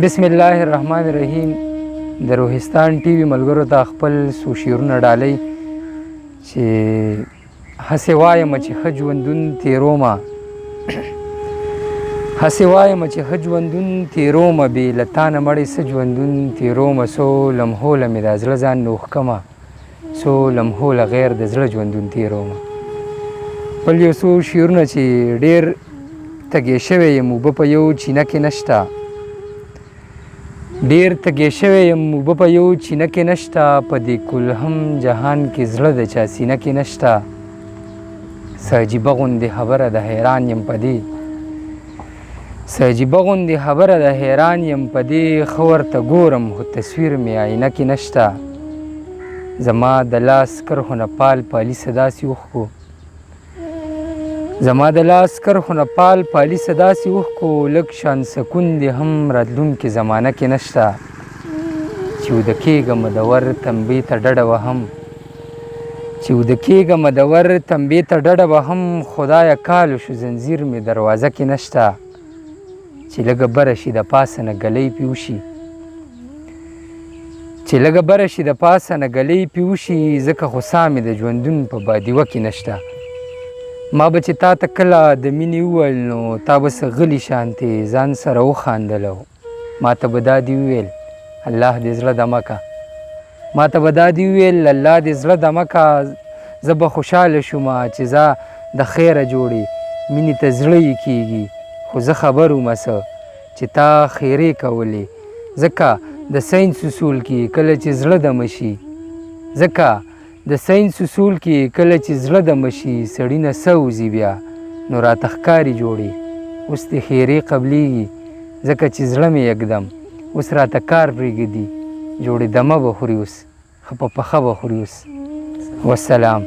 بسم الله الرحمن الرحیم. د روهستان ټي وي ملګرو ته خپل څو شعرونه ډالۍ چې هسې وایم چې ښه ژوندون تېرومه، هسې وایم چې ښه ژوندون تېرومه، بې له تا نه مړې څه ژوندون تېرومه. څو لمحو له مې دا زړه ځان نوښکمه، څو لمحو له غیر د زړه ژوندون تېرومه. بل یو څو شعرونه چې ډېر تږی شوی یم، اوبه په یو چینه کې نشته. ډېر تږی شوی یم، اوبه په یو چینه کې نشته. په دې کلهم جهان کې زړه د چا سینه کې نشته. څه عجیبه غوندې خبره ده حیران یم په دې، څه عجیبه غوندې خبره ده حیران یم په دې. ښه ورته ګورم خو تصویر مې آینه کې نشته. زما د لاس کرښو نه پال پالي څه داسې اوښکو، زما د لاس کرښو نه پال پالي څه داسې اوښکو. لږ شان سکون دې هم راتلونکې زمانه کې نشته. چې وده کېږم د ور تنبې ته ډډه وهم، چې وده کېږم د ور تنبې ته ډډه وهم. خدایه کال شو زنځیر مې دروازه کې نشته. چې لږه بره شي د پاسه نه ګلۍ پې وشي، چې لږه بره شي د پاسه نه ګلۍ پې وشي، ځکه خو ساه مې د ژوندون په بادیوه کې نشته. ما به چې تا ته کله د مینې وویل نو تا به څه غلي شانتې ځان سره وخاندلو. ما ته به دا دې وویل الله دې زړه دمه که، ما ته به دا دې وویل الله دې زړه دمه که. زه به خوشحاله شوم چې زه د خیره جوړې مینې ته زړه یې کېږي، خو زه خبر وم څه چې تا خیرې کولې. ځکه د ساینس اصول کې کله چې زړه دمه شي، ځکه د ساینس اصول کې کله چې زړه دمه شي سړي نه څه وځي بیا نو راته ښکاري جوړې. اوس دې خیرې قبلیږي ځکه چې زړه مې یکدم اوس راته کار پرېږدي. جوړې دمه به خوري اوس، ښه په پخه به خوري اوس. والسلام.